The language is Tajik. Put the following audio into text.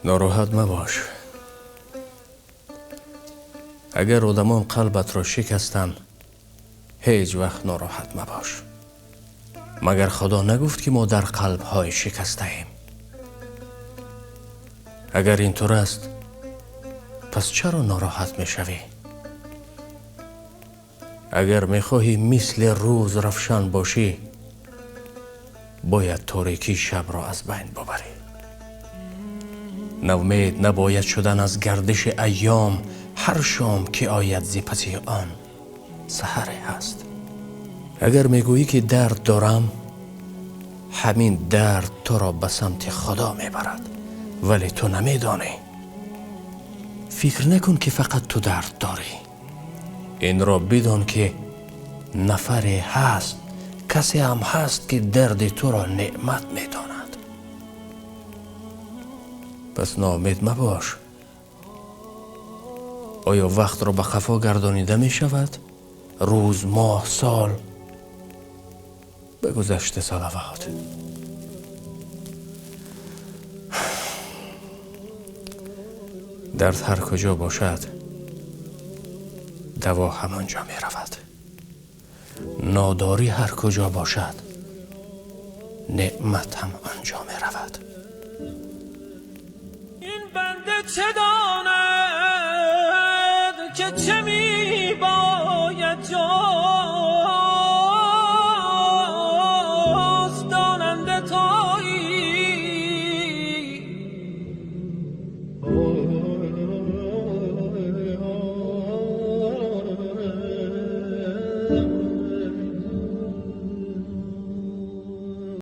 Нороҳат мабош. Агар одамон қалбатро шикастанд, ҳеҷ вақт нороҳат мабош. Магар Худо нагуфт, ки мо дар қалбҳои шикастаем? Агар интур аст, пас чаро нороҳат мешавӣ? Агар мехоҳӣ мисли рӯз равшан бошӣ, бояд торикии шабро аз байн бибарӣ. Ноумед набояд шудан аз гардиши айём, ҳар шом ки ояд зи пасӣ он саҳаре ҳаст. Агар мегӯӣ ки дард дорам, ҳамин дард туро ба самти Худо мебарад, вале ту намедонӣ. Фикр накун ки фақат ту дард дорӣ. Инро бидон ки нафаре ҳаст, касе ҳам ҳаст ки дарди туро неъмат медонад. Пас ноумед мабош. Оё вақтро ба қафо гардонида мешавад? Рӯз, моҳ, сол ба гузашта салавот. Дард ҳар куҷо бошад, даво ҳамонҷо меравад. Нодорӣ ҳар куҷо бошад, неъмат ҳам онҷо меравад. Ин банда чӣ донад?